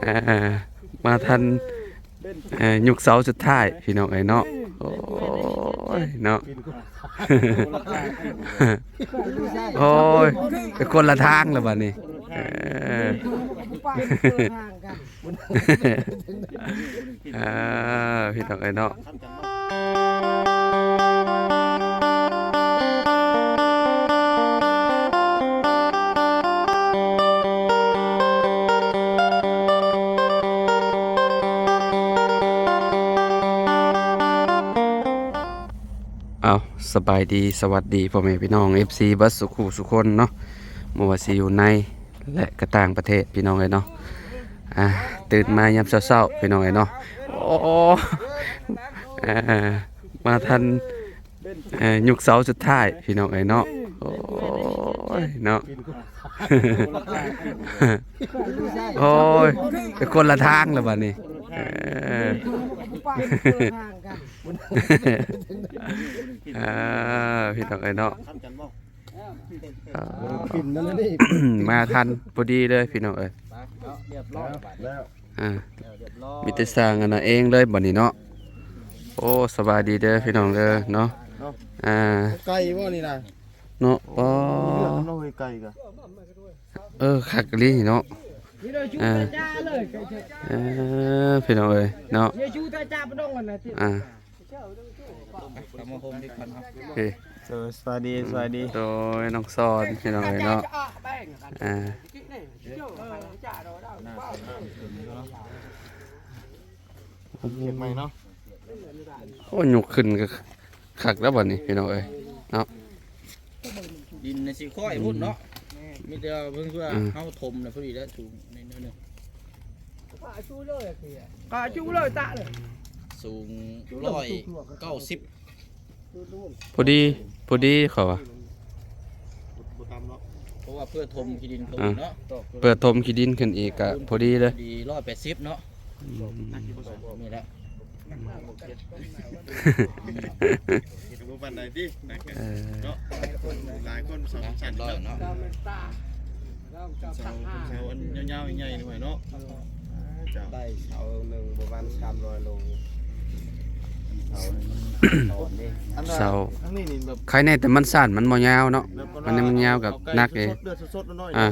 ເອີ ມາທັນ ເອີ ຍຸກເສົາສຸດທ້າຍພີ່ນ້ອງເອີຍເນາະ. ໂອ້ຍເນາະ ໂອ້ຍ ໄປຄົນລະທາງແລ້ວບັດນີ້. ເອີ ເອີ ພີ່ນ້ອງເອີຍເນາະ. ເອົາ ສະບາຍດີ ສະຫວັດດີພໍ່ແມ່ພີ່ນ້ອງ ເອັຟຊີ ເບິດສູ່ຄູ່ສູ່ຄົນເນາະ ບໍ່ວ່າຊິຢູ່ໃນ ແລະ ກະຕ່າງປະເທດພີ່ນ້ອງເອີຍເນາະ. ອ່າ ຕື່ນມາຍາມເຊົ້າໆ ພີ່ນ້ອງເອີຍເນາະ. ໂອ້ ເອີ ມາທັນ ເອີ ຍຸກເສົາສຸດທ້າຍພີ່ນ້ອງເອີຍເນາະ. ໂອ້ຍເນາະ ໂອ້ຍ ໄປຄົນລະທາງແລ້ວບັດນີ້. ເອີ ເອີ ພີ່ນ້ອງເອີຍເນາະ. ເອີ ມາທັນພໍດີເລີຍພີ່ນ້ອງເອີຍ. ອ່າ ມີແຕ່ສ້າງອັນນັ້ນເອງເລີຍບັດນີ້ເນາະ. ໂອ້ ສະບາຍດີເດີພີ່ນ້ອງເດີເນາະ. ອ່າ ໄກ່ບໍ່ນີ້ນະ ເນາະ. ອໍ ເລືອດມັນເນາະ ເຮີ້ຍ ໄກ່ກະ ເອີ ຄັກອີ່ຫຼີເນາະ. ອ່າ ເອີ ພີ່ນ້ອງເອີຍເນາະ. ອ່າ ເອີ ສະບາຍດີ ສະບາຍດີ. ໂດຍ ນ້ອງສອນ ພີ່ນ້ອງເອີຍເນາະ. ອ່າ ເຮັດໃໝ່ເນາະ. ໂອ້ ຍົກຂຶ້ນກໍຄັກແລ້ວບັດນີ້ ພີ່ນ້ອງເອີຍເນາະ. ດິນນີ້ຊິຄ່ອຍພຸ້ນເນາະ ມີແຕ່ວ່າເພິ່ນວ່າ ອືມ ເຮົາຖົມນະ ພໍດີແລ້ວ ສູງໜ້ອຍໜຶ່ງ. ກະຈູເລີຍ ຕະເລີຍ ສູງຮ້ອຍເກົ້າສິບ ພໍດີ ພໍດີເຂົາວ່າ. ບໍ່ຕ່ຳເນາະ ເພາະວ່າເພື່ອຖົມຂີ້ດິນເຂົາອີກເນາະ. ເພື່ອຖົມຂີ້ດິນຂຶ້ນອີກກະພໍດີເລີຍ ດີ ຮ້ອຍແປດສິບເນາະ. ອືມ ນີ້ແຫຼະ ເອີ ເນາະ ຫຼາຍຄົນ ເສົາສັ້ນເນາະ ເສົາ ເສົາອັນຍາວໆ ໃຫຍ່ໆ ໜ່ອຍເນາະ. ເຈົ້າ ໄດ້ເສົາໜຶ່ງປະມານສາມຮ້ອຍໂລ. ເສົາ ອັນນັ້ນ ເສົາ ທາງນີ້ນີ້ແບບ ໄຄແນ່ແຕ່ມັນສັ້ນ ມັນບໍ່ຍາວເນາະ. ອັນນີ້ມັນຍາວກໍໜັກເດ ເລືອດສົດໆ ນ້ອຍໆ ອ່າ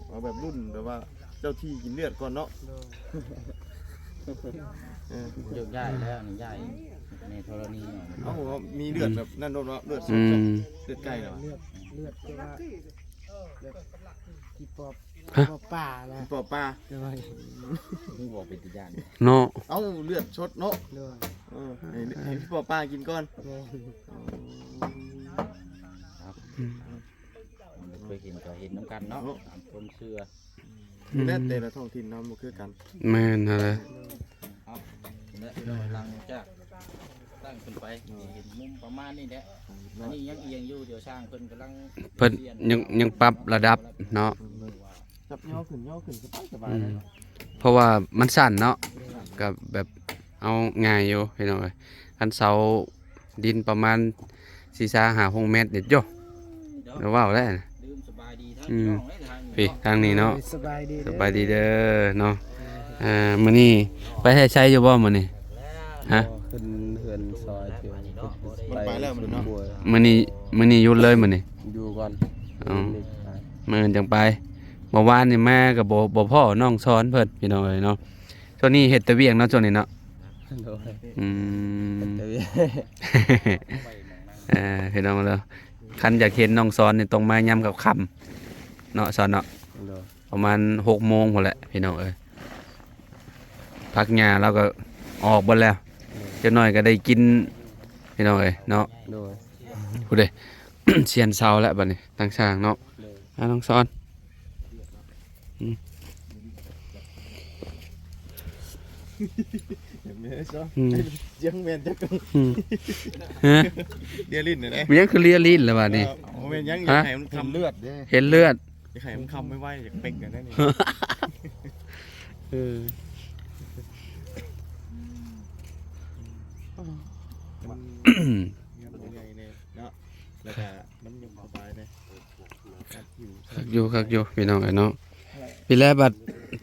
ເອົາແບບລຸ້ນແບບວ່າ ເຈົ້າທີ່ກິນເລືອດກ່ອນເນາະ. ໂດຍ ເອີ ຍົກຍ້າຍແລ້ວນີ້ ຍ້າຍໃນທໍລະນີ. ເອົ້າ ມີເລືອດແບບນັ້ນໂດດເນາະ ເລືອດສົດ ອືມ ເລືອດໄກ່ເນາະ ເລືອດ ເລືອດແບບວ່າ ແບບ ອີປອບ ຮະ ອີປອບປ່ານະ ອີປອບປ່າ. ໂດຍ ຄືບໍ່ເປັນຕາຢ້ານເນາະ. ເອົ້າ ເລືອດສົດເນາະ. ໂດຍ ເອີ ໃຫ້ ໃຫ້ອີປອບປ່າກິນກ່ອນ. ແມ່ນ ອືມ ບໍ່ເຄີຍເຫັນກໍເຫັນນຳກັນເນາະ ຕາມຄວາມເຊື່ອ. ອືມ ແຕ່ລະທ້ອງຖິ່ນເນາະ ບໍ່ຄືກັນ. ແມ່ນຫັ້ນແຫຼະ. ເອົາ ແລະ ພີ່ນ້ອງ ຫຼັງຈາກຕັ້ງຂຶ້ນໄປ ເຫັນມຸມປະມານນີ້ແຫຼະ. ອັນນີ້ຍັງອຽງຢູ່ ດຽວຊ່າງເພິ່ນກຳລັງ ເພິ່ນຍັງ ຍັງປັບລະດັບເນາະ. ຈັບຍໍຂຶ້ນ ຍໍຂຶ້ນ ສະບາຍ ສະບາຍເລີຍ. ອືມ ເພາະວ່າມັນສັ້ນເນາະ ກໍແບບເອົາງ່າຍຢູ່ ພີ່ນ້ອງເອີຍ. ຄັນເສົາ ດິນປະມານສີ່ສາມຫ້າຫົກແມັດນີ້ໂຢ. ເວົ້າແລ້ວ ອືມ ພີ່ ທາງນີ້ເນາະ. ສະບາຍດີເດີເນາະ. ອ່າ ມື້ນີ້ໄປໃສຢູ່ບໍ່ມື້ນີ້? ຮະ ຂຶ້ນເຮືອນຊອຍ ມັນໄປແລ້ວມື້ນີ້ເນາະ. ມື້ນີ້ ມື້ນີ້ຢຸດເລີຍມື້ນີ້? ຢູ່ກ່ອນ. ອໍ ມື້ອື່ນຈັ່ງໄປ. ມື້ວານນີ້ມາກໍບໍ່ ບໍ່ພໍ້ນ້ອງສອນເພິ່ນ ພີ່ນ້ອງເອີຍເນາະ. ຊ່ວງນີ້ເຮັດແຕ່ວຽກເນາະ ຊ່ວງນີ້ເນາະ. ໂດຍ ອືມ ເຮັດແຕ່ວຽກ. ເອີ ພີ່ນ້ອງເດີ ຄັນຢາກເຫັນນ້ອງສອນນີ້ຕ້ອງມາຍາມຄ່ຳໆ ເນາະ ສອນເນາະ. ໂດຍ ປະມານຫົກໂມງພຸ້ນແຫຼະ ພີ່ນ້ອງເອີຍ. ຜັກຫຍ້າລາວກໍອອກເບິດແລ້ວ. ໂດຍ ຈັກໜ້ອຍກໍໄດ້ກິນ ພີ່ນ້ອງເອີຍເນາະ. ໂດຍ ພຸ້ນເດ້ ຊຽນເຊົາແລ້ວບັດນີ້ ທາງຊ່າງເນາະ. ໂດຍ ອ່າ ນ້ອງສອນ ອືມ ອືມ ຍັງແມ່ນຈັກ ອືມ ຮະ ເລຍຫຼິ້ນແຫຼະ. ມັນຍັງຄືເລຍຫຼິ້ນແລ້ວບັດນີ້. ເອີ ບໍ່ແມ່ນຫຍັງ ຢາກໃຫ້ມັນຄຳເລືອດເດ້ ເຫັນເລືອດ. ຢາກໃຫ້ມັນຄຳໄວໆ ຢາກເປັກກັນໄດ້ນີ້. ເອີ ມັນ ມັນໃຫຍ່ແນ່ເນາະ ແລ້ວກະມັນຍົກສະບາຍແນ່. ຄັກຢູ່ ຄັກຢູ່ ພີ່ນ້ອງເອີຍເນາະ. ພີ້ແລະບັດ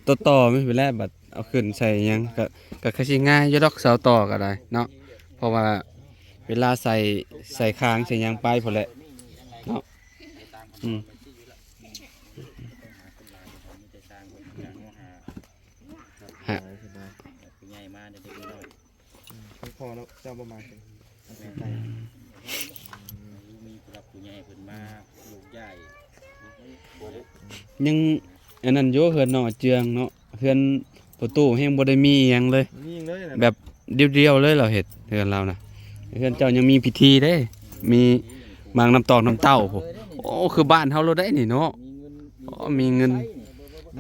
ຕໍ່ໆ ແມ່ນແຫຼະ ບັດເອົາຂຶ້ນໃສ່ຫຍັງ ກໍ ກໍຄືຊິງ່າຍຢູ່ດອກ ເສົາຕໍ່ກໍໄດ້ເນາະ ເພາະວ່າເວລາໃສ່ ໃສ່ຄາງໃສ່ຫຍັງໄປພຸ້ນແຫຼະເນາະ. ອືມ ຮະ ຜູ້ໃຫຍ່ມາເດັກນ້ອຍ ອືມ ພໍ່ເນາະ ເຈົ້າບໍ່ມາ ແມ່ນ ມີຜູ້ຫຼັກຜູ້ໃຫຍ່ເພິ່ນມາໂຍກຍ້າຍ ຍັງອັນນັ້ນຢູ່ ເຮືອນນ້ອງເຈືອງເນາະ ເຮືອນພໍ່ຕູ້ແຮງບໍ່ໄດ້ມີຫຍັງເລີຍ ມີຫຍັງເລີຍນະ ແບບດຽວໆ ເລີຍ ລາວເຮັດເຮືອນລາວນະ. ເຮືອນເຈົ້າຍັງມີພິທີເດ້ ມີໝາກນ້ຳຕອກນ້ຳເຕົ້າພຸ້ນ. ໂອ້ ຄືບ້ານເຮົາໂລດໄດ໋ນີ້ເນາະ. ມີເງິນ ໂ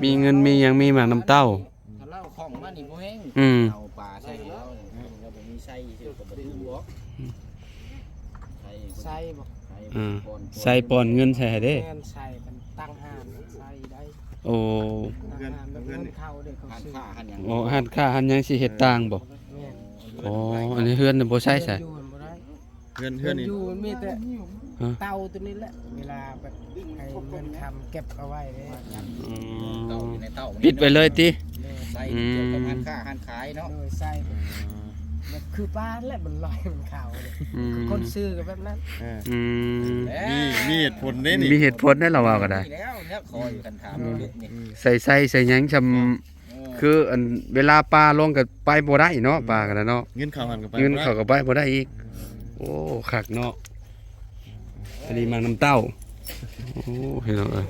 ອ້ ມີເງິນ ມີເງິນມີຫຍັງ ມີໝາກນ້ຳເຕົ້າ. ຖ້າເຮົາຂອງມານີ້ບໍ່ແຮງ ອືມ ເອົາປາໃສ່ໃຫ້ເຮົານີ້ ເຮົາບໍ່ມີໃສ່ຊື່ກໍບໍ່ຖືກບໍ່ ໃສ່ ໃສ່ບໍ່ ໃສ່ ອືມ ປ່ອນ ໃສ່ປ່ອນເງິນໃສ່ໃຫ້ເດ້ ແມ່ນ ໃສ່ມັນຕັ້ງຮ້ານໃສ່ໄດ້. ໂອ້ ຕັ້ງຮ້ານແບບເງິນເຂົ້າເດ້ ເຂົາຊື້ ຮ້ານຄ້າຮ້ານຫຍັງ ໂອ້ ຮ້ານຄ້າຮ້ານຫຍັງຊິເຮັດຕ່າງບໍ່? ແມ່ນ ໂອ້ ອັນນີ້ເຮືອນບໍ່ໃຊ້ໃສ ຢູ່ບໍ່ໄດ້. ເຮືອນ ເຮືອນນີ້ ຢູ່ມັນມີແຕ່ ຮະ ເຕົາຕົວນີ້ແຫຼະ ເວລາແບບໃຫ້ເງິນຄຳເກັບເອົາໄວ້ເດ້. ອືມ ເຕົາຢູ່ໃນເຕົາ ປິດໄວ້ເລີຍຕິ? ໂດຍ ໃສ່ ອືມ ກ່ຽວກັບຮ້ານຄ້າຮ້ານຂາຍເນາະ. ໂດຍ ໃສ່ ອືມ ແບບຄືປານແຫຼະ ມັນລອຍ ມັນຂາວເດ້. ອືມ ຄືຄົນຊື້ກໍແບບນັ້ນ. ເອີ ອືມ ມີ ມີເຫດຜົນເດ້ນີ້ ມີເຫດຜົນເດ້ ລາວເວົ້າກໍໄດ້. ນີ້ແຫຼະ ແລ້ວຂໍຢູ່ກັນຖາມ ອືມ ເລື່ອງນີ້ ອືມ ໃສ່ ໃສ່ ໃສ່ຫຍັງຊ່ຳ ເອີ ຄືອັນເວລາປາລົງກໍໄປບໍ່ໄດ້ເນາະ ອືມ ປາກໍໄດ້ເນາະ ເງິນເຂົ້າຫັ້ນກໍໄປ ເງິນເຂົ້າກໍໄປບໍ່ໄດ້ອີກ. ອືມ ໂອ້ ຄັກເນາະ ອັນນີ້ໝາກນ້ຳເຕົ້າ. ໂອ້ ພີ່ນ້ອງເອີຍ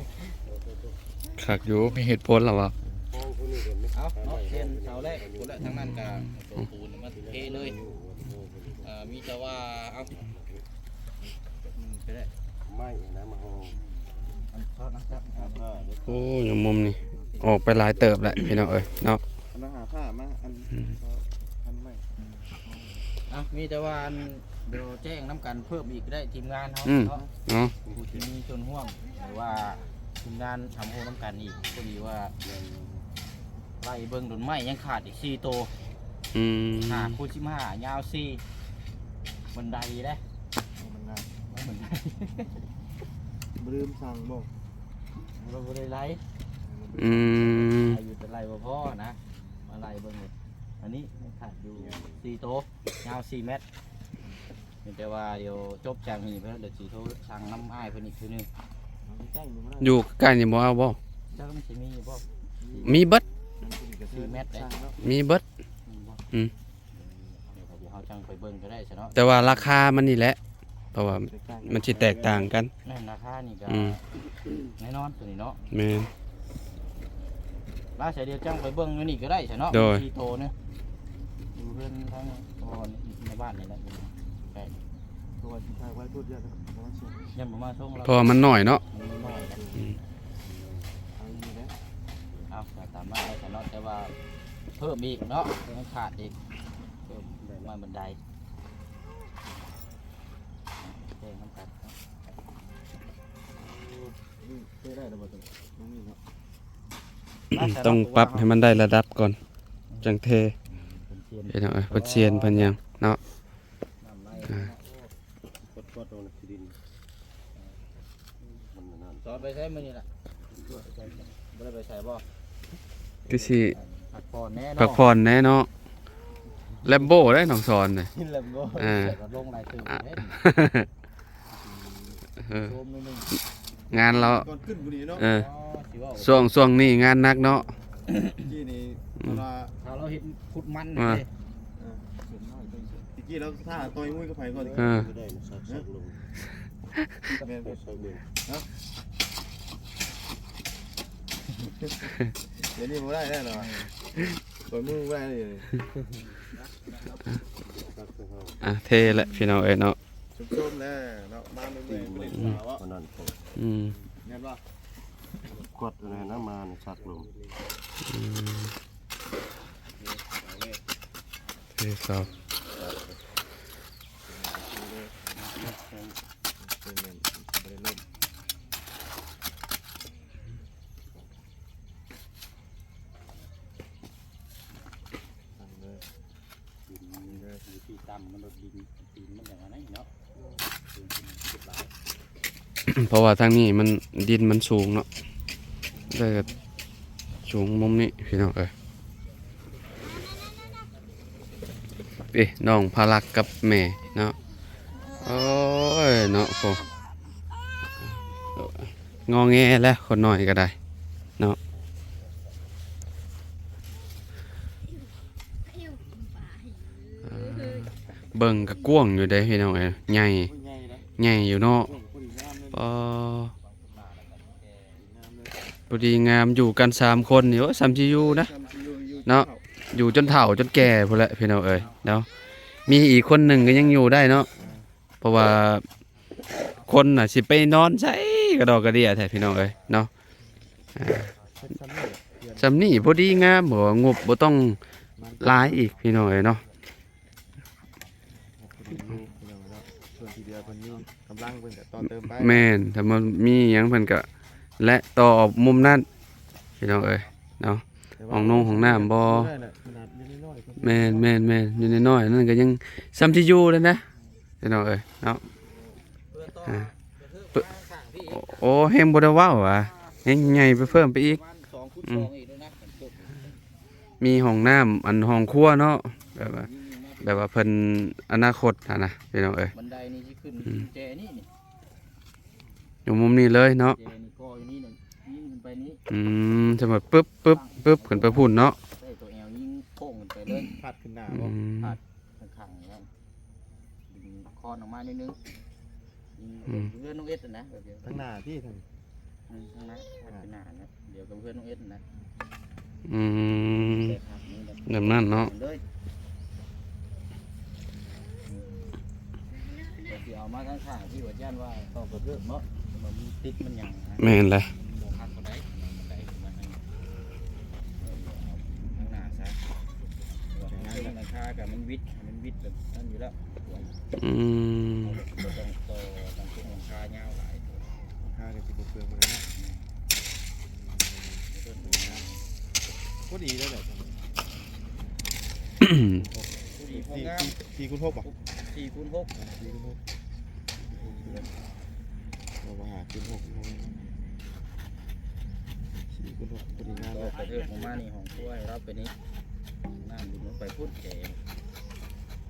ຄັກຢູ່ ມີເຫດຜົນລະວ່າ. ເອົາເນາະ ເຊັນເສົາແລກພຸ້ນແຫຼະ ທາງນັ້ນກໍເອົາປູນມາເທເລີຍ. ເອີ ມີແຕ່ວ່າ ເອົາ ໄມ້ນະ ມາຫໍ່ ໂອ້ ຢູ່ມຸມນີ້ອອກໄປຫຼາຍເຕີບແຫຼະ ພີ່ນ້ອງເອີຍເນາະ. ອັນນັ້ນຫາຜ້າມາ ອັນ ອືມ ອັນໄມ້ ອ່ະ ມີແຕ່ວ່າ ອັນ ດຽວແຈ້ງນຳກັນເພີ່ມອີກກໍໄດ້ ທີມງານເຮົາ ອືມ ເນາະ ເນາະ ຜູ້ທີ່ມີສ່ວນຮ່ວມ ຫຼືວ່າທີມງານທຳໂຮນຳກັນອີກ ພໍດີວ່າ ໄລ່ເບິ່ງຕົ້ນໄມ້ຍັງຂາດອີກສີ່ໂຕ. ອືມ ຫ້າຄູນສິບຫ້າ ຍາວສີ່ ບັນໄດເດ້ ບັນໄດ ບັນໄດ ບໍ່ລືມສັ່ງບໍ່? ບໍ່ ບໍ່ໄດ້ໄລ່. ອືມ ໄລ່ຢູ່ ແຕ່ໄລ່ບໍ່ພໍນະ ມາໄລ່ເບິ່ງ ອັນນີ້ຍັງຂາດຢູ່ສີ່ໂຕ ຍາວສີ່ແມັດ. ມີແຕ່ວ່າດຽວຈົບຈາກນີ້ໄປແລ້ວ ດຽວຊິໂທສັ່ງນຳອ້າຍເພິ່ນອີກເທື່ອໜຶ່ງ. ຢູ່ໃກ້ນີ້ບໍ່ເອົາບໍ່? ຈັກມັນຊິມີຢູ່ບໍ່? ມີເບິດ ສີ່ແມັດເດ້ ມີເບິດ. ອືມ ດຽວເຮົາຈັ່ງໄປເບິ່ງກໍໄດ້ຊະເນາະ ແຕ່ວ່າລາຄາມັນນີ້ແຫຼະ ເພາະວ່າມັນຊິແຕກຕ່າງກັນ. ແມ່ນ ລາຄານີ້ກໍ ອືມ ແນ່ນອນຕົວນີ້ເນາະ. ແມ່ນ ລາຊະດຽວຈັ່ງໄປເບິ່ງຢູ່ນີ້ກໍໄດ້ຊະເນາະ. ໂດຍ ສີ່ໂຕນີ້ ຢູ່ເຮືອນທາງ ໃນບ້ານນີ້ແຫຼະ ໃກ້ ເພາະວ່າຊິຖ່າຍໄວ້ໂພດ ຢ້ານບໍ່ມາສົ່ງ ເພາະວ່າມັນໜ້ອຍເນາະ ມັນໜ້ອຍ. ອືມ ເອົາ ກໍຕາມນັ້ນແຫຼະຊະເນາະ ແຕ່ວ່າເພີ່ມອີກເນາະ ຍັງຂາດອີກ ເພີ່ມໄມ້ບັນໄດ. ແຈ້ງນຳກັນເນາະ ຕ້ອງປັບໃຫ້ມັນໄດ້ລະດັບກ່ອນ ຈັ່ງເທ ເຫັນເນາະ ເພິ່ນຊຽນເພິ່ນຫຍັງເນາະ. ອ່າ ສອນໄປໃສມື້ນີ້ລະ? ບໍ່ໄດ້ໄປໃສບໍ່? ຄືຊິພັກຜ່ອນແດ່ເນາະ ພັກຜ່ອນແດ່ເນາະ. ແລມໂບ້ໄດ໋ ນ້ອງສອນເດ້ ແລມໂບ້ ເອີ ລົງຫຼາຍເຕີບເດ້. ເອີ ງານລາວ ກ່ອນຂຶ້ນຜູ້ນີ້ເນາະ ເອີ ອໍ ຊິເວົ້າ ຊ່ວງ ຊ່ວງນີ້ງານໜັກເນາະ. ກີ້ນີ້ ອືມ ເວລາ ຖ້າລາວເຮັດຂຸດມັນ ອ່າ ເດ້ ເອີ ຕະກີ້ລາວຖ້າຕໍ່ຍງຸ້ຍກັບໃຜກ່ອນ? ເອີ ແມ່ນ ຮະ ດຽວນີ້ບໍ່ໄດ້ແລ້ວເນາະ ຕໍ່ຍງຸ້ຍບໍ່ໄດ້ເລີຍ. ອ່ະ ເທແຫຼະພີ່ນ້ອງເອີຍເນາະ. ຊົມໆແລ້ວເນາະ ມາເມື່ອຍໆ ອືມ ອືມ ແມ່ນບໍ່? ກວດອັນນັ້ນນະ ມາໃນຊັກລົມ ອືມ ເທເສົາ ເພາະວ່າທາງນີ້ມັນ ດິນມັນສູງເນາະ ແລ້ວກໍໂຊ ສູງມຸມນີ້ພີ່ນ້ອງເອີຍ. ເອີ ນ້ອງພາລັກກັບແມ່ເນາະ. ໂອ້ຍເນາະ ໂອ້ ງໍແງແລ້ວ ຄົນນ້ອຍກໍໄດ້ເນາະ. ເບິ່ງກໍກວ້າງຢູ່ເດ້ພີ່ນ້ອງເອີຍ ໃຫຍ່ ໂອ້ຍ ໃຫຍ່ເດ້ ໃຫຍ່ຢູ່ເນາະ. ໂອ້ຍ ພໍດີງາມເລີຍ ພໍດີງາມ ຢູ່ກັນສາມຄົນນີ້ ໂອ້ຍ ສ່ຳຊິຢູ່ນະ ສ່ຳຊິຢູ່ ຢູ່ ເນາະ ຢູ່ຈົນເຖົ້າຈົນແກ່ພຸ້ນແຫຼະພີ່ນ້ອງເອີຍເນາະ. ມີອີກຄົນໜຶ່ງກໍຍັງຢູ່ໄດ້ເນາະ ເພາະວ່າຄົນນະຊິໄປນອນໃສກະດອກກະເດຍແທ້ພີ່ນ້ອງເອີຍເນາະ. ອ່າ ສ່ຳນີ້ພໍດີງາມ ເພາະວ່າງົບບໍ່ຕ້ອງຫຼາຍອີກພີ່ນ້ອງເອີຍເນາະ. ສ່ວນທີ່ເຫຼືອເພິ່ນມີກຳລັງເພິ່ນກະຕໍ່ເຕີມໄປ. ແມ່ນ ຖ້າມັນມີຫຍັງເພິ່ນກະແລະຕໍ່ອອກມຸມນັ້ນພີ່ນ້ອງເອີຍເນາະ. ຫ້ອງນົງຫ້ອງນ້ຳບໍ່? ແມ່ນໆໆ ຢູ່ນ້ອຍໆນັ້ນກະຍັງສ່ຳທີ່ຢູ່ແລ້ວນະ ພີ່ນ້ອງເອີຍເນາະ. ອ່າ ໂອ້ ແຮງບໍ່ໄດ້ເວົ້າຫວາ ແຮງໃຫຍ່ໄປເພີ່ມໄປອີກ. ອືມ ມີຫ້ອງນ້ຳ ອັນ ຫ້ອງຄົວເນາະ ແບບວ່າ ແບບວ່າເພິ່ນອະນາຄົດຫັ້ນນະ ພີ່ນ້ອງເອີຍ. ບັນໄດນີ້ຊິຂຶ້ນ ອືມ ແຈນີ້ນີ້ ຢູ່ມຸມນີ້ເລີຍເນາະ ແຈນີ້ກໍຢູ່ນີ້ ນີ້ຂຶ້ນໄປນີ້. ອືມ ສົມມຸດປຶບ ປຶບ ປຶບ ຂຶ້ນໄປພຸ້ນເນາະ ໃຊ້ຕົວແອວຍິງໂຄ້ງຂຶ້ນໄປເລີຍ ພັດຂຶ້ນໜ້າບໍ່? ອືມ ພັດຂ້າງໆນີ້ ດຶງຄອນອອກມາໜ້ອຍໜຶ່ງ. ອືມ ເຮືອນນ້ອງເອັດນະ ແບບດຽວ ທາງໜ້າຕິ ທາງ ອືມ ທາງໜ້າ ທາງໜ້ານະ ດຽວກັບເຮືອນນ້ອງເອັດນະ. ອືມ ແບບນັ້ນເນາະ ເລີຍ ອືມ ແຕ່ຊິເອົາມາທາງຂ້າງທີ່ວ່າຢ້ານວ່າຕໍ່ກະເທີບເນາະ ມັນມີຕິດມັນຫຍັງນະ. ແມ່ນແຫຼະ ບໍ່ຄັກປານໃດ ມັນໄດ້ ມັນ ເອົາທາງໜ້າຊະ ວ່າທາງເທິງຫຼັງຄາກະມັນວິດ ມັນວິດແບບນັ້ນຢູ່ແລ້ວ. ອືມ ບໍ່ຕ້ອງຕໍ່ຕັ້ງໂຄງຫຼັງຄາຍາວຫຼາຍ ຫຼັງຄາກະຊິບໍ່ເປືອງປານໃດເນາະ. ພໍດີແລ້ວແຫຼະ ພໍດີ ສີ່ ສີ່ ສີ່ຄູນຫົກບໍ່? ສີ່ຄູນຫົກ ອ່າ ສີ່ຄູນຫົກ ເຮົາວ່າຫ້າຄູນຫົກ ສີ່ຄູນຫົກ ພໍດີງາມແລ້ວ. ກະເທີບອອກມານີ້ຫ້ອງຄົວໃຫ້ລາວໄປນີ້ ນ້ຳດຶງລົງໄປພຸ້ນແຈ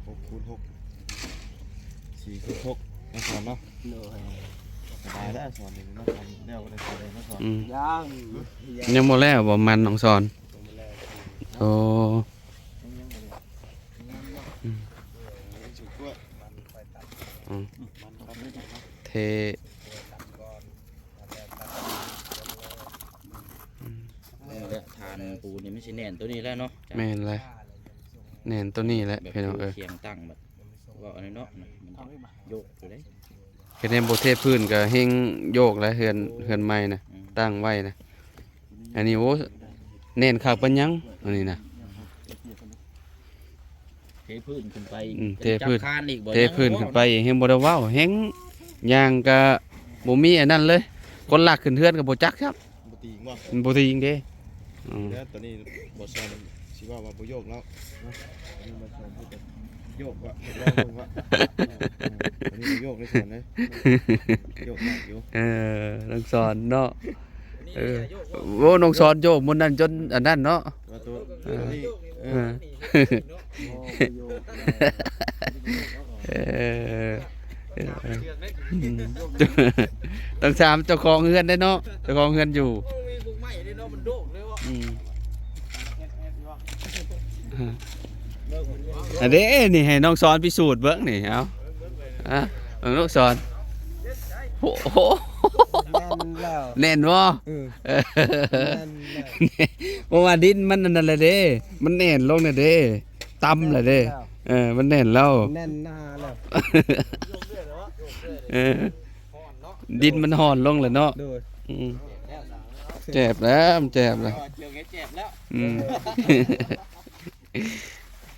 ຫົກຄູນຫົກ ສີ່ຄູນຫົກ ນ້ອງສອນເນາະ. ໂດຍ ສະບາຍແລ້ວສອນນີ້ເນາະ ແລ້ວບໍ່ໄດ້ໃສ່ເລີຍເນາະສອນ. ອືມ ຍັງ ຍັງບໍ່ແລ້ວບໍ່ ມັນນ້ອງສອນ? ຍັງບໍ່ແລ້ວ ໂອ້ ຍັງ ຍັງບໍ່ແລ້ວ ອືມ ອືມ ເທ ອືມ ແມ່ນແຫຼະ ຖານປູນນີ້ມັນຊິແໜ້ນໂຕນີ້ແຫຼະເນາະ. ແມ່ນແຫຼະ ແໜ້ນໂຕນີ້ແຫຼະ ແບບ ພີ່ນ້ອງເອີຍ ຄຽງຕັ້ງແບບ ເວົ້າອັນນີ້ເນາະ ມັນໂຍກຢູ່ເດ້. ຄັນແມ່ນບໍ່ເທພື້ນກະແຮງໂຍກແຫຼະ ເຮືອນ ອືມ ເຮືອນໃໝ່ນະ ອືມ ຕັ້ງໄວ້ນະ. ອັນນີ້ ໂອ້ ແໜ້ນຄັກປານຫຍັງ ອັນນີ້ນະ. ເທພື້ນຂຶ້ນໄປ ອືມ ເທພື້ນ ຈັບຄານອີກບໍ່? ເທພື້ນຂຶ້ນໄປແຮງບໍ່ໄດ້ເວົ້າ ແຮງຍ່າງກະບໍ່ມີອັນນັ້ນເລີຍ ຄົນລາກຂຶ້ນເຮືອນກະບໍ່ຈັກຊ້ຳ. ບໍ່ຕີງບໍ່? ມັນບໍ່ຕີງເດ້. ອືມ ແລ້ວຕອນນີ້ບໍ່ສອນຊິເວົ້າວ່າບໍ່ໂຍກແລ້ວເນາະ ຕອນນີ້ບໍ່ສອນເຮັດແຕ່ໂຍກວ່າ ລອງເບິ່ງວ່າ ເອີ ຕອນນີ້ບໍ່ໂຍກເດ້ສອນເດ້ ໂຍກຍາກຢູ່. ເອີ ນ້ອງສອນເນາະ ເອີ ໂອ້ ນ້ອງສອນໂຍກມື້ນັ້ນຈົນອັນນັ້ນເນາະ ວ່າໂຕ ເອີ ເອີ ໂອ້ ເອີ ເອີ ເອີ ອືມ ຕ້ອງຖາມເຈົ້າຂອງເຮືອນເດ້ເນາະ ເຈົ້າຂອງເຮືອນຢູ່. ໂອ້ຍ ມີພວກໄມ້ເດ້ເນາະ ມັນໂດກເລີຍວ່າ ອືມ ອັນເດ້ ນີ້ໃຫ້ນ້ອງສອນພິສູດເບິ່ງນີ້ ເອົາ ອະ ເບິ່ງລູກສອນ ໂອ້ໂຫ ແໜ້ນແລ້ວ ແໜ້ນບໍ່? ເອີ ເອີ ແໜ້ນແລ້ວ ເພາະວ່າດິນມັນອັນນັ້ນແຫຼະເດ້ ມັນແໜ້ນລົງແລ້ວເດ້ ຕ່ຳແລ້ວເດ້ ແໜ້ນແລ້ວ ເອີ ມັນແໜ້ນແລ້ວ ແໜ້ນໜາແລ້ວ ເອີ ດິນມັນຮ່ອນລົງແລ້ວເນາະ ໂດຍ ອືມ ແຈບແລ້ວ ມັນແຈບແລ້ວ ເຈີແຈບແລ້ວ ອືມ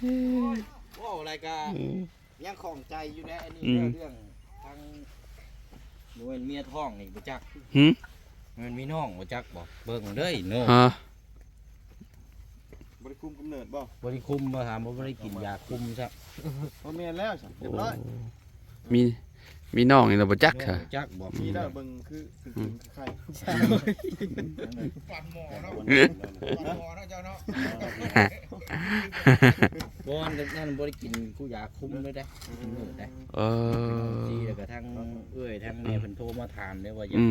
ໂອ້ຍ ເວົ້າອະໄລກະ ອືມ ຍັງຂ້ອງໃຈຢູ່ໃດ໋ ອັນນີ້ ອືມ ເລື່ອງທາງ ບໍ່ແມ່ນເມຍທ້ອງນີ້ບໍ່ຈັກ ຫື ແມ່ນມີນ້ອງບໍ່ຈັກບໍ່ ເບິ່ງເດີ້ເນາະ ຮະ ບໍ່ໄດ້ຄຸມກຳເນີດບໍ່? ບໍ່ໄດ້ຄຸມບໍ່ ຖາມວ່າບໍ່ໄດ້ກິນຢາຄຸມຊະ ບໍ່ແມ່ນແລ້ວຊະ ຮຽບຮ້ອຍ ໂອ້ ມີ ມີ ມີນ້ອງນີ້ລະບໍ່ຈັກ ບໍ່ຈັກບໍ່ ມີແລ້ວເບິ່ງຄື ຄື ຄືໄຂ່ ປັ່ນໝໍ້ເນາະ ປັ່ນໝໍ້ເນາະເຈົ້າເນາະ ບໍ່ ນັ້ນບໍ່ໄດ້ກິນກູຢາຄຸມເລີຍເດ້ ເອີ ເອີ ແລ້ວກໍທັງເອື້ອຍທັງແມ່ເພິ່ນໂທມາຖາມເດ້ວ່າ ອືມ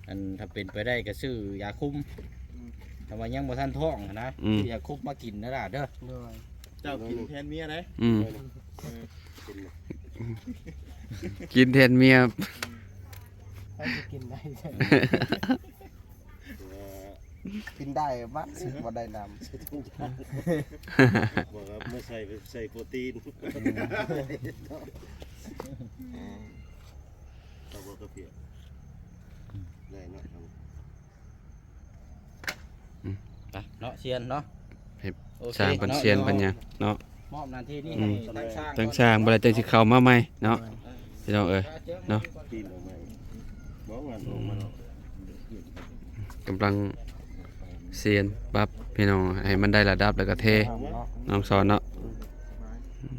ອັນ ຖ້າເປັນໄປໄດ້ກໍຊື້ຢາຄຸມ ອືມ ຖ້າວ່າຍັງບໍ່ທັນທ້ອງຫັ້ນນະ ອືມ ຊື້ຢາຄຸມມາກິນເດີຫຼ້າເດີ ໂດຍ ເຈົ້າກິນແທນເມຍໄດ໋ ອືມ ເອີ ກິນແທນເມຍ ໃຜຊິກິນໄດ້ ກິນໄດ້ບັດ ບໍ່ໄດ້ນຳ ບອກວ່າມາໃສ່ ໃສ່ໂປຣຕີນ ອືມ ເອົາບໍ່ກາເຟ ໄດ້ເນາະ ອືມ ໄປເນາະ ຊຽນເນາະ ໃຫ້ ໂອເຄ ຊ່າງເພິ່ນ ເນາະ ຊຽນເພິ່ນຫຍັງເນາະ ມອບໜ້າທີ່ນີ້ ອືມ ໃຫ້ທາງຊ່າງ ທາງຊ່າງ ກ່ອນ ບໍ່ໄດ້ຈັ່ງຊິເຂົ້າມາໃໝ່ເນາະ ເອີ ພີ່ນ້ອງເອີຍເນາະ ປີນອອກມາ ບໍ່ງານອອກມາເນາະ ກຳລັງຊຽນປັບພີ່ນ້ອງ ໃຫ້ມັນໄດ້ລະດັບແລ້ວກໍເທ ນ້ອງສອນເນາະ ອືມ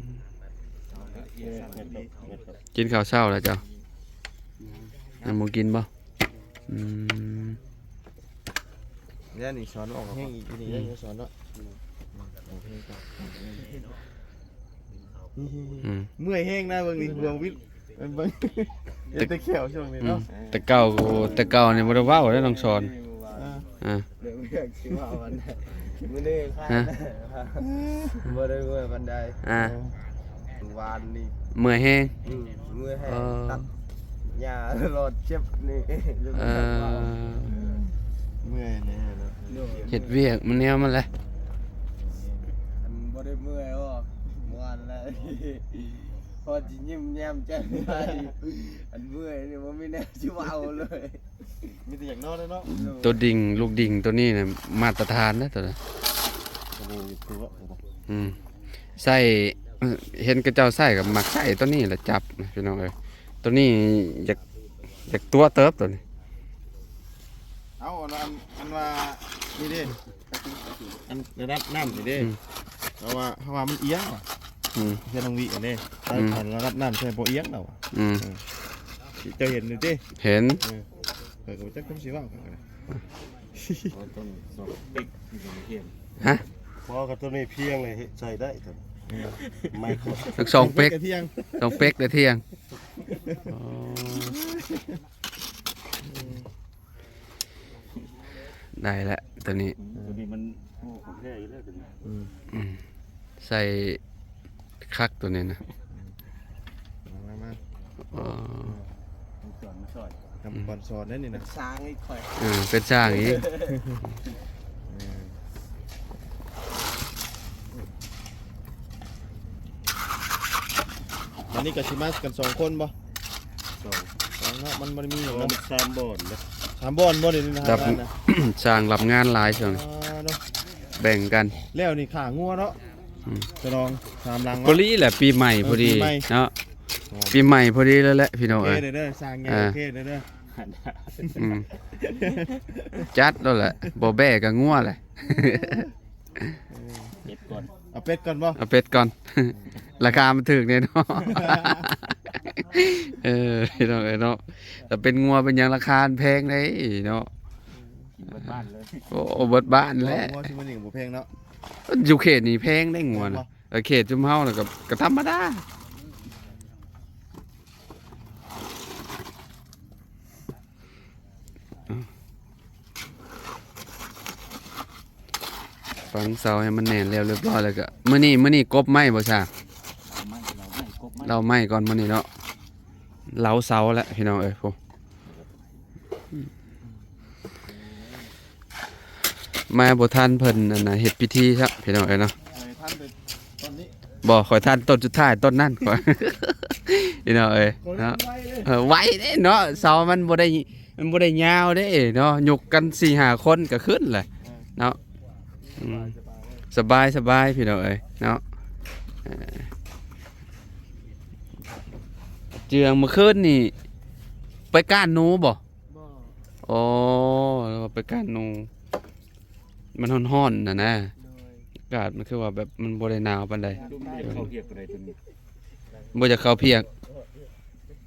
ກິນເຂົ້າເຊົ້າແລ້ວເຈົ້າ ຍັງບໍ່ກິນບໍ່? ອືມ ແລ້ວນີ້ສອນອອກແຮງອີກ ນີ້ ອືມ ຍັງສອນເນາະ ອືມ ເມື່ອຍແຮງນະ ເບິ່ງນີ້ ຫ່ວງວິດ ເບິ່ງ ເຫັນແຕ່ແຂ້ວຊ່ວງນີ້ເນາະ ອືມ ແຕ່ເກົ່າ ແຕ່ເກົ່ານີ້ບໍ່ໄດ້ເວົ້າເດ້ນ້ອງສອນ ອ່າ ອ່າ ເລື່ອງເລື່ອງຊິເວົ້າອັນນັ້ນ ມື້ນີ້ ຮະ ບໍ່ໄດ້ເມື່ອຍປານໃດ ອ່າ ວານນີ້ ເມື່ອຍແຮງ ອືມ ເມື່ອຍແຮງ ເອີ ຕັດຫຍ້າຫຼອດເຈັບນີ້ ເອີ ເມື່ອຍແນ່ເນາະ ເຮັດວຽກມັນແນວມັນແຫຼະ ອັນບໍ່ໄດ້ເມື່ອຍບໍ່ ມ່ວນແຫຼະ ພໍຊິຍິ້ມແຍ້ມແຈ່ມໃສ ອັນເມື່ອຍນີ້ບໍ່ມີແນວຊິເວົ້າເລີຍ. ມີແຕ່ຢາກນອນແລ້ວເນາະ ໂຕດິງ ລູກດິງໂຕນີ້ນະ ມາດຕະຖານເດ້ໂຕນີ້ ໂຕນີ້ຢູ່ຕົວ ອືມ ໃຊ້ ເຫັນເຂົາເຈົ້າໃຊ້ກໍມັກໃຊ້ໂຕນີ້ແຫຼະ ຈັບນະ ພີ່ນ້ອງເອີຍ ໂຕນີ້ຢາກ ຢາກຕົວະເຕີບໂຕນີ້ ເອົາ ອັນ ອັນ ອັນວ່າ ນີ້ເດ້ ອັນລະດັບນ້ຳນີ້ເດ້ ອືມ ເຮົາວ່າ ເຮົາວ່າມັນອຽງວ່າ ອືມ ເພື່ອນນ້ອງວິອັນເດ້ ອືມ ລະດັບນ້ຳໃສ່ບໍ່ອຽງແລ້ວວ່າ ອືມ ເອີ ເຈົ້າເຫັນຢູ່ຕິ ເຫັນ ເອີ ຂ້ອຍກໍບໍ່ຈັກຄວາມຊິເວົ້າກັນ ຮະ ພໍກັບຕົວນີ້ພຽງເລີຍ ໃຊ້ໄດ້ຕົວນີ້ ໄມໂຄຣ ທັງສອງເປັກ ສອງເປັກເລີຍ ທ່ຽງ ອໍ ໄດ້ແລ້ວຕົວນີ້ ຕົວນີ້ມັນ ໂອ້ ຂອງແທ້ຢູ່ແລ້ວຕົວນີ້ ອືມ ອືມ ໃສ່ຄັກຕົວນີ້ນະ ມາ ມາ ອໍ ສອນມາຊ່ອຍ ກຳມະກອນສອນໄດ້ນີ້ນະ ສ້າງອີກຂ້ອຍ ເອີ ເປັນຊ່າງອີກ ເອີ ອັນນີ້ກໍຊິມາກັນສອງຄົນບໍ່? ສອງ ສອງເນາະ ມັນບໍ່ໄດ້ມີຫຍັງເນາະ ສາມບ່ອນເດ້ ສາມບ່ອນບໍ່? ນີ້ນະ ຮັບ ຊ່າງຮັບງານຫຼາຍຊ່ວງນີ້ ອ່າ ເນາະ ແບ່ງກັນ ແລ້ວນີ້ຂ້າງົວເນາະ ອືມ ສະດອງ ສາມຫຼັງເນາະ ພໍດີແຫຼະ ປີໃໝ່ ເອີ ພໍດີ ປີໃໝ່ເນາະ ອໍ ປີໃໝ່ພໍດີແລ້ວແຫຼະ ພີ່ນ້ອງເອີຍ ໂອເຄເດີ ຊ່າງໃຫຍ່ ອ່າ ໂອເຄເດີ ອືມ ຈັດແລ້ວແຫຼະ ບໍ່ແບ້ກໍງົວແຫຼະ ເປັດກ່ອນ ເອົາເປັດກ່ອນບໍ່? ເອົາເປັດກ່ອນ ລາຄາມັນຖືກແນ່ເນາະ ເອີ ພີ່ນ້ອງເອີຍເນາະ ຖ້າເປັນງົວເປັນຫຍັງລາຄາມັນແພງເດ້ເນາະ ເບິດບ້ານເລີຍ ໂອ້ ເບິດບ້ານແຫຼະ ງົວ ງົວຊຸມມື້ນີ້ກໍບໍ່ແພງເນາະ ຢູ່ເຂດນີ້ແພງເດ້ງົວນະ ແພງບໍ່? ເອີ ເຂດຊຸມເຮົານະກໍ ກໍທຳມະດາ ຝັງເສົາໃຫ້ມັນແໜ້ນແລ້ວຮຽບຮ້ອຍແລ້ວກະ ມື້ນີ້ ມື້ນີ້ກົບໄມ້ບໍ່ຊ່າງ? ເຫຼົາໄມ້ ເຫຼົາໄມ້ ເຫຼົາໄມ້ກ່ອນມື້ນີ້ເນາະ ເຫຼົາເສົາແລ້ວພີ່ນ້ອງເອີຍ ໂອ້ ມາບໍ່ທັນເພິ່ນອັນນ່າເຮັດພິທີຊ້ຳພີ່ນ້ອງເອີຍເນາະ ບໍ່ ຂ້ອຍທັນຕົ້ນສຸດທ້າຍຕົ້ນນັ້ນ ຂ້ອຍ ພີ່ນ້ອງເອີຍເນາະ ເອີ ໄວເດ້ເນາະ ເສົາມັນບໍ່ໄດ້ ມັນບໍ່ໄດ້ຍາວເດ້ເນາະ ຍົກກັນສີ່ຫ້າຄົນກໍຂຶ້ນແຫຼະເນາະ ອືມ ສະບາຍ ສະບາຍ ພີ່ນ້ອງເອີຍເນາະ ເອີ ເຈື່ອງມື້ຄືນນີ້ໄປກ້ານໜູບໍ່? ບໍ່ ອໍ ໄປກ້ານໜູ ມັນຮ້ອນໆນະນະ ໂດຍ ອາກາດມັນຄືວ່າແບບມັນບໍ່ໄດ້ໜາວປານໃດ ເຂົ້າພຽກປານໃດຕົວນີ້ ບໍ່ຢາກເຂົ້າພຽກ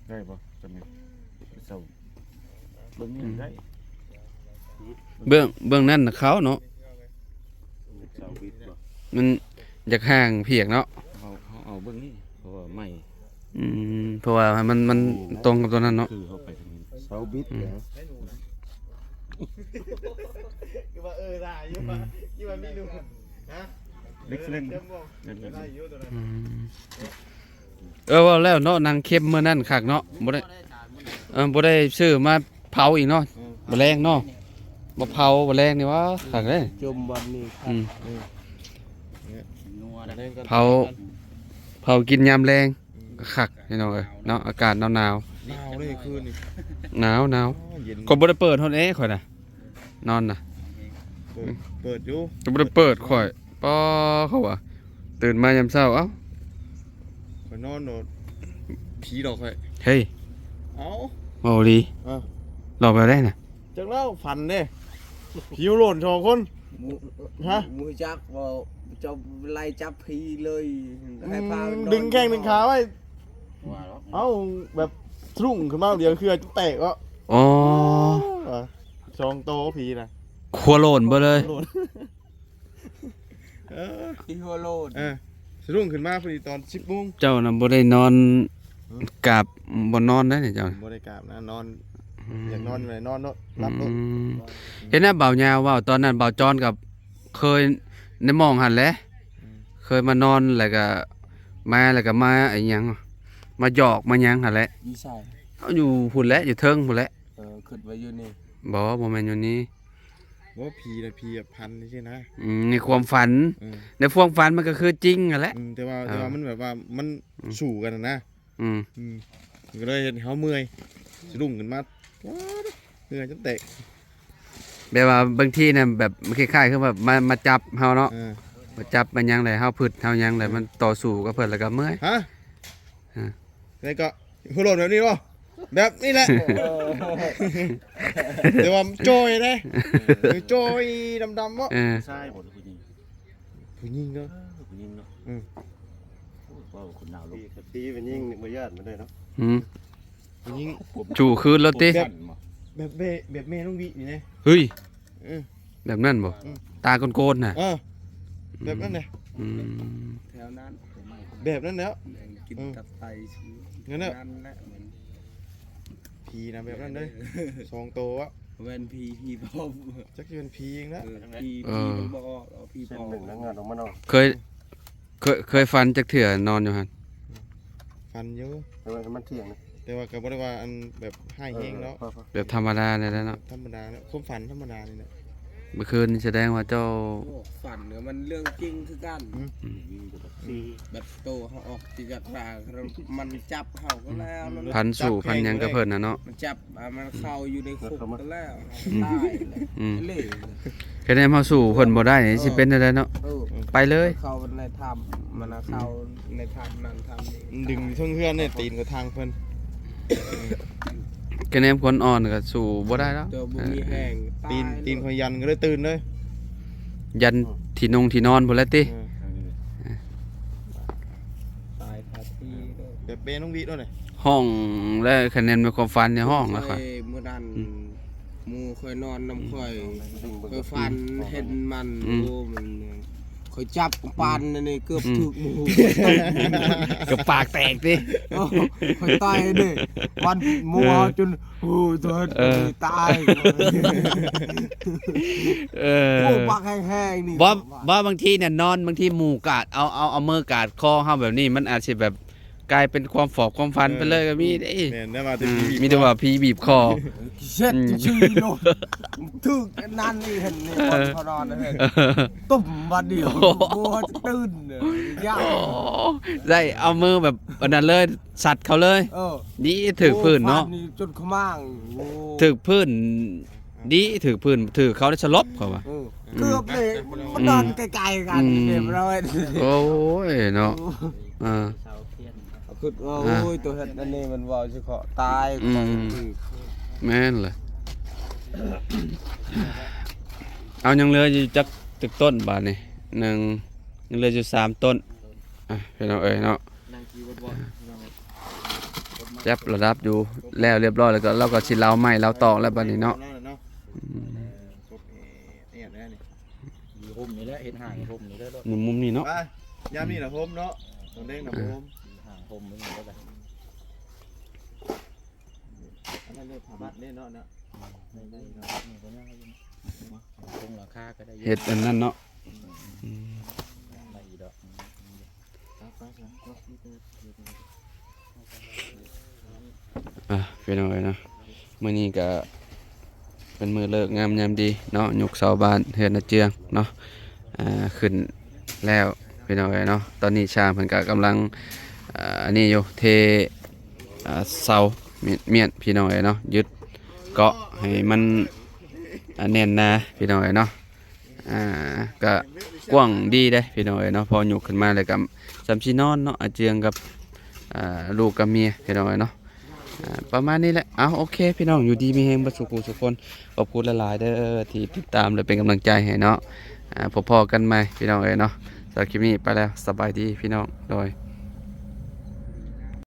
ໄດ້ບໍ່? ຈຳເປັນເສົາ ເບື້ອງນີ້ໄດ້ ເບື້ອງ ເບື້ອງນັ້ນນະຂາວເນາະ ເສົາບິດບໍ່? ມັນຢາກຫ່າງພຽກເນາະ ເຮົາ ເຮົາເອົາເບື້ອງນີ້ ເພາະວ່າໄມ້ ອືມ ເພາະວ່າໃຫ້ມັນ ມັນ ໂອ້ ຕົງກັບຕົວນັ້ນເນາະ ຄືເຮົາໄປທາງນີ້ ເສົາບິດ ອືມ ເນາະ ຄືວ່າ ເອີ ໄດ້ຢູ່ ອືມ ວ່າ ຄິດວ່າມີລູກ ຮະ ເລັກເລັກ ໄດ້ຢູ່ຕົວນັ້ນ ອືມ ເອີ ເວົ້າແລ້ວເນາະ ໜັງເຂັມມື້ນັ້ນຄັກເນາະ ບໍ່ໄດ້ ເອີ ບໍ່ໄດ້ຊື້ມາເຜົາອີກເນາະ ອືມ ມື້ແລງເນາະ ມາເຜົາມື້ແລງນີ້ຫວາ ຄັກເດ້ ຈົມວັນນີ້ ອືມ ເຜົາ ເຜົາກິນຍາມແລງ ອືມ ຄັກ ພີ່ນ້ອງເອີຍເນາະ ອາກາດໜາວໆ ໜາວເດ້ຄືນນີ້ ໜາວໆ ອໍ ເຢັນ ຂ້ອຍບໍ່ໄດ້ເປີດຮອດແອ ຂ້ອຍນະ ນອນນະ ເປີດ ເປີດຢູ່ ກໍບໍ່ໄດ້ເປີດຂ້ອຍ ປາ ເຂົາວ່າ ຕື່ນມາຍາມເຊົ້າ ເອົ້າ ຂ້ອຍນອນໂດດ ຜີຫຼອກຂ້ອຍ ເຮີ້ຍ ເອົ້າ ເວົ້າດີ ເອີ ຫຼອກແບບໃດນະ? ຈັກແລ້ວ ຝັນເດ້ ຜີໂລນສອງຄົນ ໝູ່ ຮະ ໝູ່ຈັກບໍ່ ເຈົ້າໄລ່ຈັບຜີເລີຍ ອືມ ໃຫ້ພາກັນນອນ ດຶງແຂ້ງດຶງຂາໄວ້ ວ່າແລ້ວ ເອົ້າ ແບບສະດຸ້ງຂຶ້ນມາດຽວເຄືອແຕກເນາະ ອໍ ສອງໂຕຜີນະ ຂົວໂລນເບິດເລີຍ ໂລນ ເອີ ທີ່ຫົວໂລນ ເອີ ສະດຸ້ງຂຶ້ນມາພໍດີຕອນສິບໂມງ ເຈົ້ານະບໍ່ໄດ້ນອນ ຫືມ ກາບບໍ່ນອນໄດ໋ນີ້ເຈົ້າ ບໍ່ໄດ້ກາບນະ ນອນ ອືມ ຢາກນອນຢູ່ໃນນອນໂລດ ຫຼັບໂລດ ອືມ ເຫັນນະ ບ່າວຍາວເວົ້າ ຕອນນັ້ນບ່າວຈອນກໍເຄີຍໃນໝ່ອງຫັ້ນແຫຼະ ອືມ ເຄີຍມານອນ ແລ້ວກໍມາ ແລ້ວກໍມາອີຫຍັງ ມາຢອກມາຫຍັງຫັ້ນແຫຼະ ຢູ່ໃສ? ເອົາ ຢູ່ພຸ້ນແຫຼະ ຢູ່ເທິງພຸ້ນແຫຼະ ເອີ ຄິດວ່າຢູ່ນີ້ ບໍ່ ບໍ່ແມ່ນຢູ່ນີ້ ບໍ່ ຜີນະ ຜີແບບພັນຈັ່ງຊີ້ນະ ອືມ ໃນຄວາມຝັນ ອືມ ໃນຄວາມຝັນມັນກໍຄືຈິງຫັ້ນແຫຼະ ອືມ ແຕ່ວ່າ ເອີ ແຕ່ວ່າມັນແບບວ່າມັນ ອືມ ສູ້ກັນນະ ອືມ ອືມ ມັນກໍເລີຍເຮັດໃຫ້ເຮົາເມື່ອຍ ສະດຸ້ງຂຶ້ນມາ ເຫື່ອຈົນແຕກ ແບບວ່າບາງທີນະ ແບບມັນຄ້າຍໆຄືແບບມາ ມາຈັບເຮົາເນາະ ເອີ ມາຈັບມາຫຍັງແຫຼະ ເຮົາຜຶດເຮົາຫຍັງແຫຼະ ເອີ ມັນຕໍ່ສູ້ກັບເພິ່ນແລ້ວກໍເມື່ອຍ ຮະ ຮະ ແລ້ວກໍ ຫົວໂລນແບບນີ້ບໍ່? ແບບນີ້ແຫຼະ ແຕ່ວ່າມັນຈ່ອຍເດ້ ເອີ ຈ່ອຍດຳໆເນາະ ເອີ ຊາຍບໍ່ ຫຼືຜູ້ຍິງ? ຜູ້ຍິງເນາະ ເອີ ຜູ້ຍິງເນາະ ອືມ ໂອ້ຍ ເວົ້າຄົນນາວລົງ ຕີ ຕີຜູ້ຍິງນີ້ບໍ່ຢ້ານປານໃດເນາະ ອືມ ຜູ້ຍິງ ຊູ້ຄືນແລ້ວຕິ ແບບ ແບບແມ່ ແບບແມ່ນ້ອງວິນີ້ເດ້ ເຮີ້ຍ ເອີ ແບບນັ້ນບໍ່? ອືມ ຕາໂກນໆນະ ເອີ ແບບນັ້ນແຫຼະ ອືມ ແຖວນັ້ນ ແບບນັ້ນແຫຼະ ກິນ ອືມ ຕັບໄຕ ນັ້ນແຫຼະ ນັ້ນແຫຼະ ຜີນະແບບນັ້ນເດ້ ສອງໂຕອະ ແມ່ນຜີ ຜີປອມ ຈັກຊິເປັນຜີຫຍັງນະ ເອີ ຜີ ເອີ ຜີມັນບໍ່ອອກ ເອົາຜີປອມ ເຄີຍ ເຄີຍ ເຄີຍຝັນຈັກເທື່ອນອນຢູ່ຫັ້ນ? ອືມ ຝັນຢູ່ ແຕ່ວ່າມັນທ່ຽງນະ ແຕ່ວ່າກໍບໍ່ໄດ້ວ່າອັນແບບຮ້າຍແຮງເນາະ ເອີ ພໍໆ ແບບທຳມະດານີ້ແຫຼະເນາະ ທຳມະດາແຫຼະ ຄວາມຝັນທຳມະດານີ້ແຫຼະ ເມື່ອຄືນນີ້ສະແດງວ່າເຈົ້າ ໂອ້ ຝັນນີ້ມັນເລື່ອງຈິງຄືກັນ ອືມ ອືມ ແບບໂຕເຮົາອອກຈາກຮ່າງ ມັນຈັບເຮົາກໍແລ້ວ ອືມ ນະ ພັນສູ້ພັນຫຍັງກັບເພິ່ນນະເນາະ ມັນຈັບ ອ່າ ມັນເຂົ້າຢູ່ໃນຄຸກກໍແລ້ວ ອືມ ຕາຍແລ້ວ ອືມ ເລີຍ ຄະແນນເຮົາສູ້ເພິ່ນບໍ່ໄດ້ນີ້ ເອີ ຊິເປັນແນວໃດເນາະ ເອີ ໄປເລີຍ ເຂົ້າໃນຖ້ຳ ມັນເຂົ້າໃນຖ້ຳນັ້ນຖ້ຳນີ້ ມັນດຶງເທິງເຮືອນນີ້ ຕີນກໍທາງເພິ່ນ ຄະແນນຄົນອ່ອນກໍສູ້ບໍ່ໄດ້ແລ້ວ ເຈົ້າບໍ່ມີແຮງ ເອີ ຕາຍ ຕີນ ຕີນຂ້ອຍຢັນກໍເລີຍຕື່ນເລີຍ ຢັນທີ່ນຸ່ງທີ່ນອນພຸ້ນແຫຼະຕິ ເອີ ຕາຍຄາທີ່ເດີ ແບບເປນ້ອງວິໂລດເລີຍ ຮ້ອງແລ້ວ ຄະແນນມີຄວາມຝັນນີ້ຮ້ອງແລ້ວຂ້ອຍ ເອີ ມື້ນັ້ນ ອືມ ໝູ່ຂ້ອຍນອນນຳຂ້ອຍ ອືມ ຂ້ອຍຝັນເຫັນມັນ ອືມ ໂອ້ ມັນ ຂ້ອຍຈັບປານນີ້ເກືອບ ອືມ ຖືກໝູ່ ເກືອບປາກແຕກຕິ ໂອ້ ຂ້ອຍຕາຍເດ້ ວັນໝູ່ ເອີ ຈົນ ໂອ້ ຕົວ ເອີ ຕາຍ ເອີ ໂອ້ ປາກແຫ້ງໆນີ້ ບໍ່ ບໍ່ ບາງທີນະນອນ ບາງທີໝູ່ກາດ ເອົາ ເອົາ ເອົາມືກາດຄໍເຮົາແບບນີ້ ມັນອາດຊິແບບ ກາຍເປັນຄວາມຝອບຄວາມຝັນໄປເລີຍກໍມີເດ້ ແມ່ນແຕ່ວ່າ ອືມ ມີແຕ່ວ່າຜີບີບຄໍ ເຊັດ ອືມ ຊື່ໂລດ ຖືກອັນນັ້ນນີ້ ເຫັນນີ້ ເອີ ພໍນອນເຫັນ ເອີ ຕຸ້ມບາດດຽວ ໂອ້ໂຫ ໂອ້ ຕື່ນ ໂອ້ ໄດ້ເອົາມືແບບອັນນັ້ນເລີຍ ສັດເຂົາເລີຍ ເອີ ດີຖືກພື້ນເນາະ ໂອ້ ຟາດນີ້ຈົນຂະມ້າງ ໂອ້ ຖືກພື້ນ ດີຖືກພື້ນ ຖືກເຂົາໄດ້ສະຫຼົບເຂົາວ່າ ເອີ ອືມ ເກືອບເລີຍ ມັນ ອືມ ນອນໃກ້ໆກັນ ອືມ ເລີຍ ໂອ້ຍເນາະ ເອີ ເອົາຄິດວ່າ ອ່າ ໂອ້ຍ ຕົວເຮັດອັນນີ້ມັນເວົ້າຊິເຄາະຕາຍ ອືມ ແມ່ນແຫຼະ ເອົາ ຍັງເຫຼືອຢູ່ຈັກ ຈັກຕົ້ນບາດນີ້ ໜຶ່ງ ຍັງເຫຼືອຢູ່ສາມຕົ້ນ ອ່ະ ພີ່ນ້ອງເອີຍເນາະ ນັ່ງກິນບໍ່ ອ່າ ພີ່ນ້ອງ ຈັບລະດັບຢູ່ ແລ້ວລຽບຮ້ອຍ ແລ້ວກໍ ລາວກໍຊິເລົາໄມ້ເລົາຕອກແລ້ວບັດນີ້ເນາະ. ອືມ ຢູ່ຮົ່ມນີ້ແຫຼະ ເຮັດຮ່າງຢູ່ຮົ່ມນີ້ເດີ. ມຸມນີ້ເນາະ ໄປ ຍາມນີ້ນະຮົ່ມເນາະ ຕອນແລງນະບໍ່ຮົ່ມ ເອີ ຮ່າງຮົ່ມນີ້ເດີ. ອັນນັ້ນເລີຍ ຜ້າມັດເດ້ເນາະ ເນາະ ໄດ້ໆເນາະ ມຸງກໍຍັງຢູ່ເນາະ ມຸງຫຼັງຄາກໍໄດ້ຢູ່ ເຮັດອັນນັ້ນເນາະ. ອືມ ອືມ ໄດ້ຢູ່ດອກ ໄປໆ ອ່ະ ພີ່ນ້ອງເອີຍເນາະ ມື້ນີ້ກໍເປັນມື້ເລີກງາມຍາມດີເນາະ ຍົກເສົາບ້ານເຮືອນອາເຈືອງເນາະ ອ່າ ຂຶ້ນແລ້ວ ພີ່ນ້ອງເອີຍເນາະ. ຕອນນີ້ຊ່າງເພິ່ນກໍກຳລັງ ອ່າ ອັນນີ້ຢູ່ ເທ ອ່າ ເສົາ ມ້ຽນ ພີ່ນ້ອງເອີຍເນາະ ຍຶດເກາະໃຫ້ມັນ ອ່າ ແໜ້ນໜາ ພີ່ນ້ອງເອີຍເນາະ. ອ່າ ກະກວ້າງດີເດ້ພີ່ນ້ອງເອີຍເນາະ ພໍຍົກຂຶ້ນມາແລ້ວກະສ່ຳຊິນອນເນາະ ອາເຈືອງກັບ ອ່າ ລູກກັບເມຍ ພີ່ນ້ອງເອີຍເນາະ. ອ່າ ປະມານນີ້ແຫຼະ. ເອົາ ໂອເຄ ພີ່ນ້ອງ ຢູ່ດີມີແຮງເບິດສູ່ຜູ້ສູ່ຄົນ. ຂອບຄຸນຫຼາຍໆເດີທີ່ຕິດຕາມ ແລະ ເປັນກຳລັງໃຈໃຫ້ເນາະ. ອ່າ ພໍ້ກັນໃໝ່ ພີ່ນ້ອງເອີຍເນາະ. ສຳລັບຄລິບນີ້ໄປແລ້ວ ສະບາຍດີພີ່ນ້ອງ ໂດຍ.